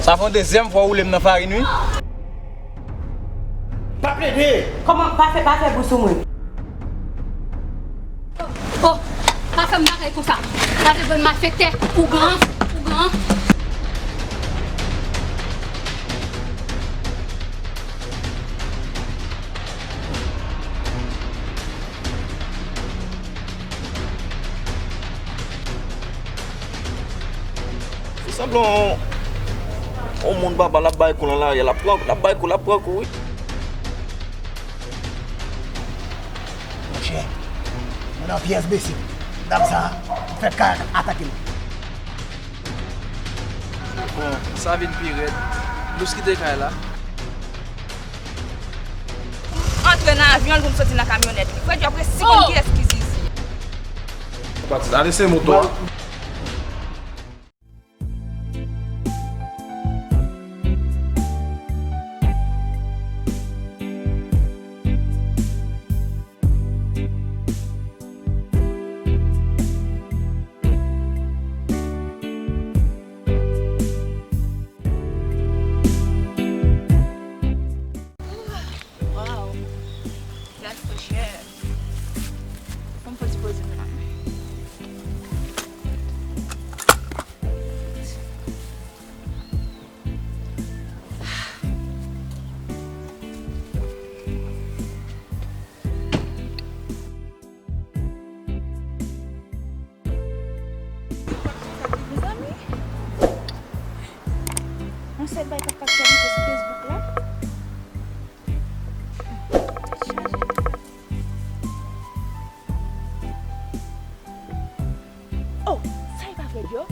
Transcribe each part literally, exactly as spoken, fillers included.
Sa fè yon dezyèm fwa w woule m nan farin, wi. Pa plede! Kòman? Pa fè, pa fè bri sou mwen. Oh, pa fè m bagay konsa. Pa fè bann malfektè, ougan, ougan. Li sanble yon, yon moun baba l ap bay kou nan lari a, l ap pran, l ap bay kou, l ap pran kou, wi. Monchè, nou nan pyès bese. Dam sa a, fè kay atake nou. Bon, sa vin pi rèd. Lous kite kay la. Antre nan avyon l pou m soti nan kamyonèt li. Frè Djo ap resi konn kiyès ki Zizi. Ale se moto a. Waw! Gad frechè! Fò m fè ti poze m nan. Mezanmi, yon sèl bagay k ap pase sou Facebook la. Chaje. Oh, sa e pa frè Djo?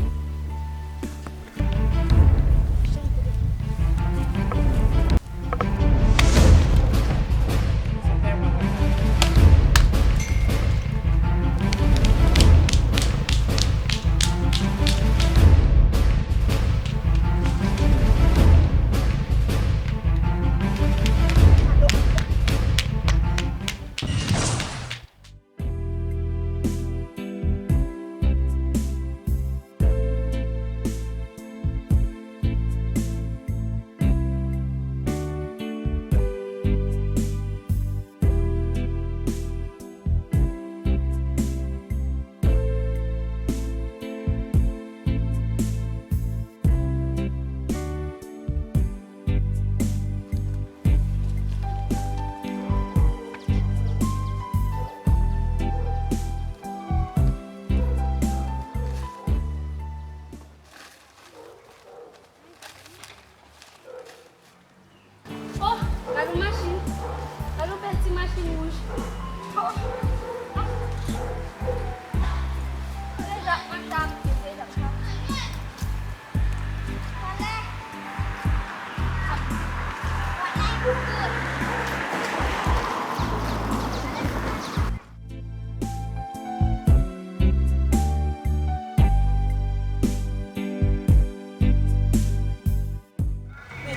Oh, gade yon machin. Gade yon bèl ti machin wouj. Oh, ah. Se Jacques Martin, se Jacques Martin.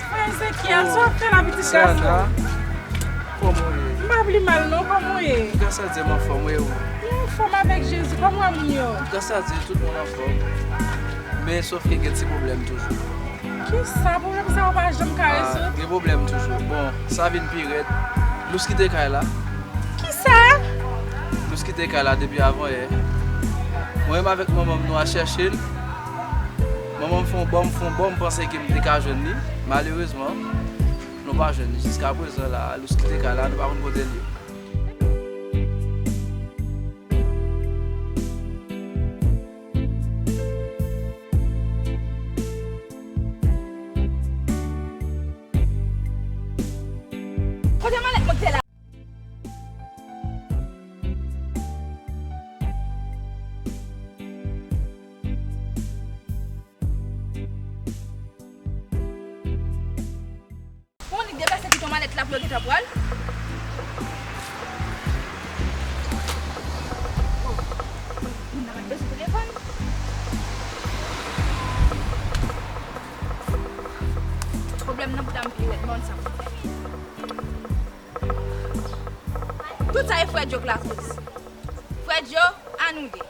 Frè Ezekiel, sa w ap fè la, pitit gason? Kòman w ye? M pa pli mal non, kòman w ye? Gras a Dye, m anfòm, e ou? M anfòm avèk Jezi, kòman w wè moun yo? Gras a Dye, tout moun anfòm. Men sòf ke gen ti pwoblèm toujou. Kisa? Pwoblèm sa yo pa janm ka rezoud? Gen pwoblèm toujou. Bon, sa vin pi rèd. Lous kite kay la. Kisa? Lous kite kay la depi avanyè. Mwen menm avèk manman m, nou al chèche l. Manman m fè yon bò, m fè yon bò, m panse ke m te ka jwenn li. Malerezman, nou pa jwenn li. Jiskaprezan la, Lous kite kay la, nou pa konn kote l ye. Kote malèt mwen te la? Bon, li deplase kite yon malèt la pou yo gentan pral. Oh, moun nan mèt bezwen telefòn. Pwoblèm nan pou ta m pi rèd, men sa. Tout sa e frè Djo k lakoz. Frè Djo, anile.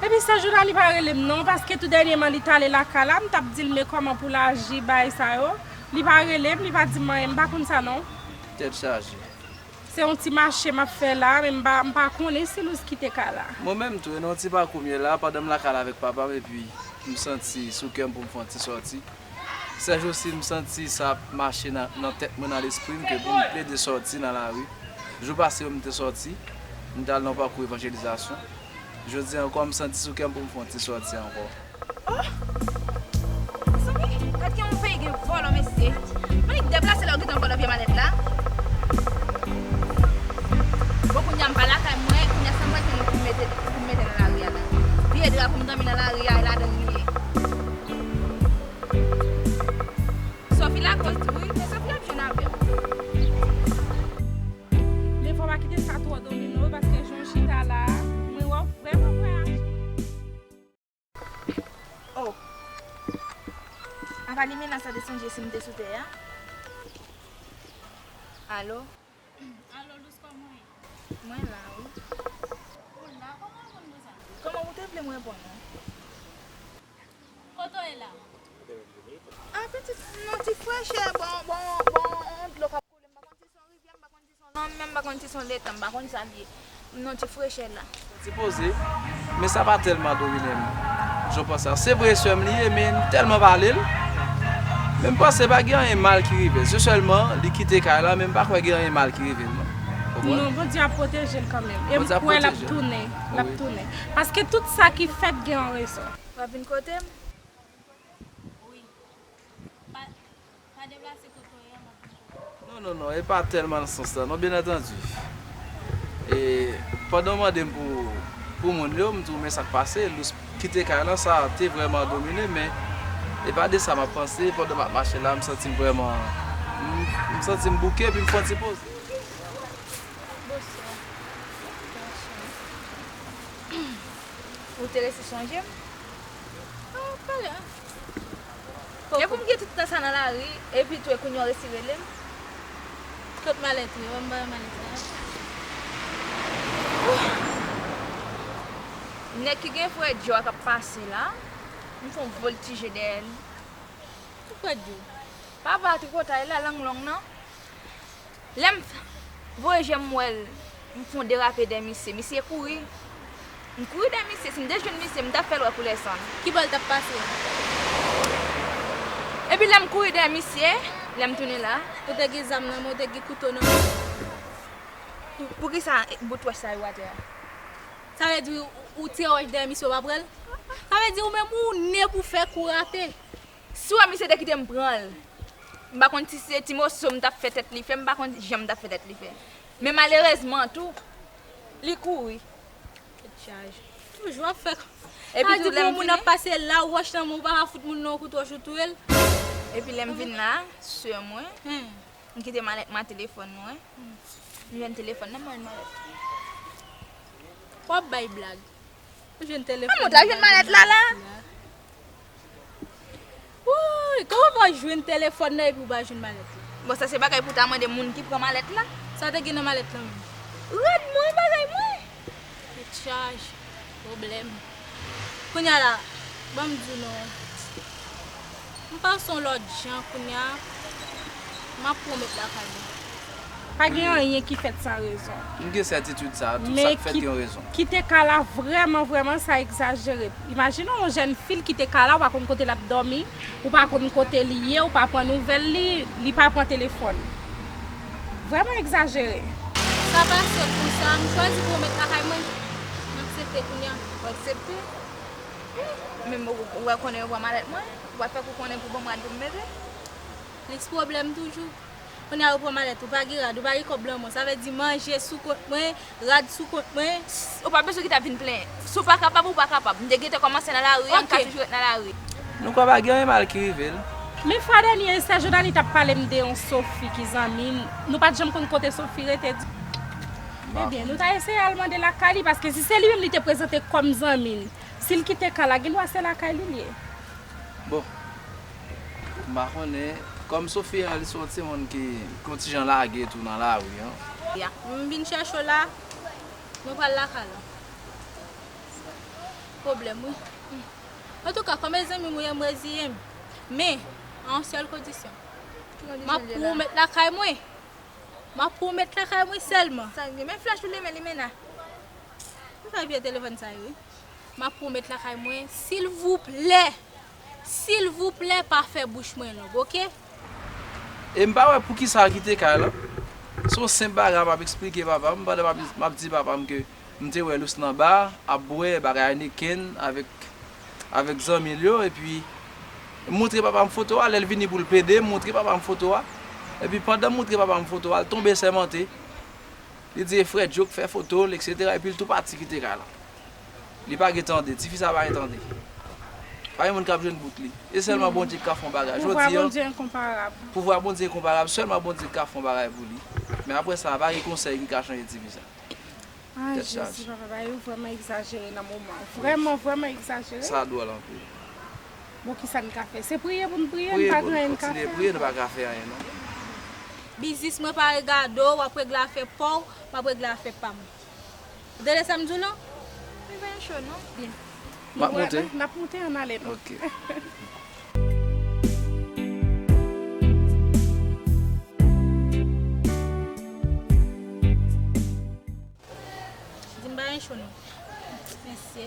Epi Sa Jodani pa rele m non, paske tou dènyèman li t ale lakay la, m t ap di l men kòman pou l aji, bagay sa yo. Li pa rele m, li pa di m anyen, m pa konn sa non. Tèt chaje. Se yon ti mache m ap fè la, men m pa, m pa konnen si Lous kite kay la. Mwen menm tou, e nan yon ti pakou m ye la, pandan m lakay la avèk papa m, epi m santi sou kè m pou m fè yon ti sòti. Sèjousi, m santi sa ap mache nan, nan tèt mwen, nan lespri m, ke pou m plede sòti nan lari. Jou pase yo, m te sòti, m t al nan yon pakou evanjelizasyon. Jodi a ankò, m santi sou kè m pou m fè yon ti sòti ankò. Oh! Mezanmi, gad gen yon peyi gen vòlò, mesye. Mwen li deplase la, ou gentan vòlò vye malèt la. Bon, kounye a m pa lakay mwen, kounye a sa m pral fè pou m mete, pou m mete nan lari a la. Vye dra pou m dòmi nan lari a, e ladan l li ye. Sophie la koz tou wi, men Sophie ap jwenn avè w. Men fò w pa kite sa twò domine w, paske jan w chita la, mwen wè w vrèman vwayaje. Oh. Apa Limena sa te sonje si m te sou tè a? Alo? Alo, Lous, kòman w ye? Mwen la, wi. Ou la? Kòman w konn konsa? Kòman ou te vle m reponn ou? Kote w ye la? Ah, pitit, m nan ti frechè, bon, bon, bon, yon dlo k ap koule, m pa konn si se yon rivyè, m pa konn si se yon lanmè, m pa konn si se yon letan, m pa konn sa l ye. M nan ti frechè la. Ti poze, men sa pa tèlman domine m jan w panse a. Se vre, sè m li ye, men m tèlman pale l. Men m panse pa gen anyen mal ki rive l. Se sèlman li kite kay la, men m pa kwè gen anyen mal ki rive l non. Ou konprann? Non, Bondye ap pwoteje l kanmenm. E m kwè l ap tounen. L ap tounen. Paske tout sa ki fèt gen yon rezon. W ap vin kote m? Wi. Pa, pa deplase kote w ye a, m ap vin kote w. Non, non, non, e pa tèlman nan sans la, non, byen antandi. E pandan w mande m pou, pou moun yo, m di w men sa k pase, Lous kite kay la, sa te vrèman domine, men e pa de sa m ap panse, pandan m ap mache la, m santi m vrèman, m, m santi m bouke, epi m fè yon ti poze. Bonswa. Ou te resi sonje m? Ah, pale, ah. E pou m gen tout tan sa nan lari, epi tou e kounye a w resi rele m? Kot malèt ou ye? Ban m ba w malèt la. Nèg ki gen frè Djo a k ap pase la, m fè yon voltije dèyè l. Ki frè Djo? Papa tripotay la, lang long nan. Lè m voye je m wè l, m fè yon derape dèyè misye. Misye kouri. M kouri dèyè misye. Si m te jwenn misye, m t ap fè l wè koulè san l. Ki bò l t ap pase? Epi lè m kouri dèyè misye, lè m tounen la. Ou te gen zam nan men w, ou te gen kouto nan men w? Pou, poukisa bout wòch sa yo atè a? Sa vle di ou, ou tire wòch dèyè misye, ou pa pran l? Sa vle di ou menm ou ne pou fè kou rate. Si w wè misye te kite m pran l, m pa konn si se ti moso m t ap fè tèt li fè, m pa konn jan m t ap fè tèt li fè. Men malerezman tou, li kouri. Tèt chaje. Toujou ap fè. Epi tou, lè m vini, pou yon moun ap pase la, wòch nan men w, ou pa ka fout moun nan yon kout wòch ou touye l. Epi lè m vin la, sè mwen, m kite malèt mwen ak telefòn mwen. M jwenn telefòn nan, m jwenn malèt. W ap bay blag. Ou jwenn telefòn nan, ou ta jwenn malèt la la. Wouy, kòman w fè jwenn telefòn nan epi w pa jwenn malèt la? Bon, sa se bagay pou w ta mande moun ki pran malèt la. Sa te gen nan malèt la menm? Rad mwen, bagay mwen. Tèt chaje, pwoblèm. Kounye a la, ban m di w non. M panse yon lòt jan kounye a, m ap pwomèt lakay mwen. Pa gen anyen ki fèt san rezon. M gen sètitid sa a, tout sa k fèt gen yon rezon. Men kite kay la vrèman, vrèman, sa egzajere. Imajine w yon jèn fi l kite kay la, ou pa konn kote l ap dòmi, ou pa konn kote li ye, ou pa pran nouvèl li, li pa pran telefòn. Vrèman egzajere. Sa pase konsa, m chwazi pou w met lakay mwen. M aksepte kounye a. Ou aksepte? Men ou, ou wè konnen yo pran malèt mwen, ou pa t fèk ou konnen pou ban m rad pou m mete. Plis pwoblèm toujou. Kounye a ou pran malèt, ou pa gen rad, ou pa gen kòb nan men w. Sa vle di manje sou kont mwen, rad sou kont mwen. Ou pa bezwen kite ap vin plenyen. Si w pa kapab, ou pa kapab. M te gentan kòmanse nan lari a, m ka toujou ret nan lari. Nou kwè pa gen anyen mal ki rive l? Men fwa dènye, sè Jodani t ap pale m de yon Sophie ki zanmi m. Nou pa t janm konn kote Sophie rete. Ebyen, nou ta eseye al mande lakay li, paske si se li menm li te prezante kòm zanmi n, si l kite kay la, gen dwa se lakay li l ye. Bon, m pa konnen, kòm Sophie a, li se yon timoun ki, ki yon ti jan lage tou nan lari an. Ya, m vin chèche w la, mwen pral lakay la. Pwoblèm, wi. Antouka, kòm e zanmi m ou ye, m reziye m. Men, a yon sèl kondisyon. M ap pwomèt lakay mwen. M ap pwomèt lakay mwen sèlman. Sa gen? Men flèch ou limen, limen la. Sa vye telefòn sa yo, wi. M ap pwomèt lakay mwen, silvouplè. Silvouplè, pa fè bouch mwen long, oke? E m pa wè poukisa l kite kay la. Se yon senp bagay m ap eksplike papa m, pandan m ap, m ap di papa m ke m te wè Lousna anba, ap bwè bagay Heineken avèk, avèk zanmi l yo, epi m montre papa m foto a, lè l vini pou l pede, m montre papa m foto a. Epi pandan m montre papa m foto a, l tonbe sèmante. Li di e frè Djo k fè foto l, etsetera, epi l tou pati kite kay la. Li pa gen tande, tifi sa pa gen tande. Pa gen moun k ap jwenn bout li. E sèlman Bondye k ka fè yon bagay. Pouvwa Bondye enkonparab. Pouvwa Bondye enkonparab, sèlman Bondye k ka fè yon bagay pou li. Men apre sa, pa gen konsèy ki ka chanje tifi sa. Ay, Jezi, papa, bagay yo vrèman egzajere nan moman. Vrèman, vrèman egzajere. Sa dwòl anpil. Bon, kisa n ka fè? Se priye pou n priye, n pa gen anyen n ka fè. Priye, kontinye priye, nou pa ka fè anyen, non. Biznis mwen pa regade w, w ap regle afè pa w, m ap regle afè pa m. Ou tande sa m di w lan? Li pa cho, non? Byen. M ap monte. N ap monte, ann ale, non? Ok. Di m pa gen cho non. Mesye,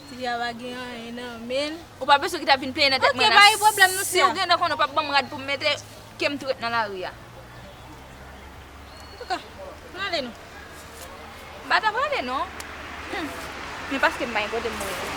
ti fi a pa gen anyen nan men l. Ou pa bezwen kite ap vin plenyen nan tèt mwen la. Ok, pa gen pwoblèm non, sè. Si w gentan konnen w p ap ban m rad pou m mete, ke m tou ret nan lari a. Antouka, ann ale non. M pa ta prale non. Hmm. Men paske m pa gen kote m rete.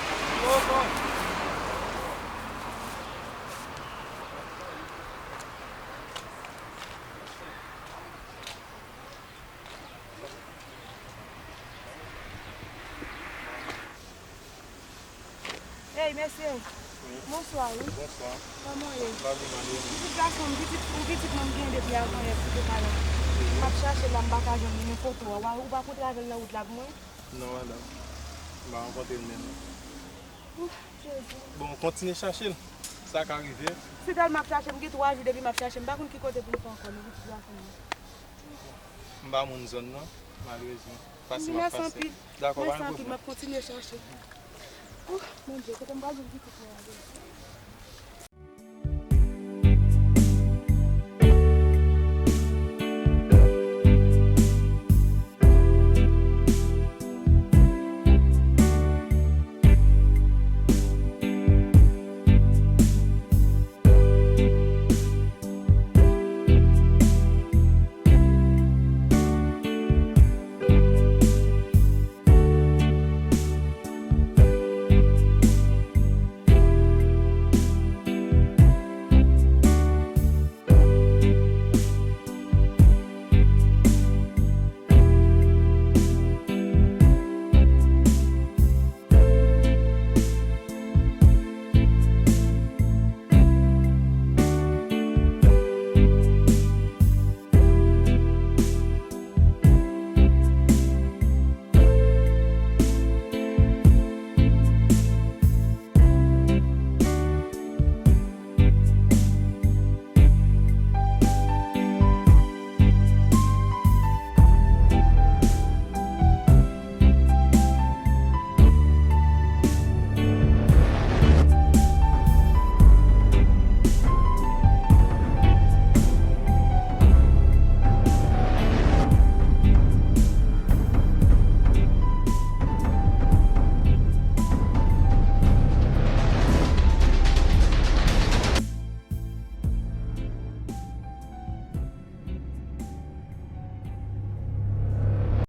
Ey, mesye. Wi. Bonswa, wi. Bonswa. Kòman w ye? M pa byen, m ale. Pitit gason m, pitit, yon pitit mwen m genyen depi avanyè ki te pa la. Wi. M ap chache l la, m pa ka jwenn li, men foto a. Ou pa, ou pa kontre avè l nan wout la pou mwen? Non, madanm. M pa rankontre l menm. Ouf, Jezi. Bon, kontinye chache l. Sa ka rive. Se tèlman m ap chache l, m gen twa jou depi m ap chache l. M pa konn ki kote pou m fè ankò, non, pitit gason m nan. M pa moun zòn nan, malerezman. Pase m ap pase. Mèsi anpil. Dakò, pa gen pwoblèm. Mèsi anpil, m ap kontinye chache. Ouf, Bondye, kote m pral jwenn pitit mwen an, Bondye?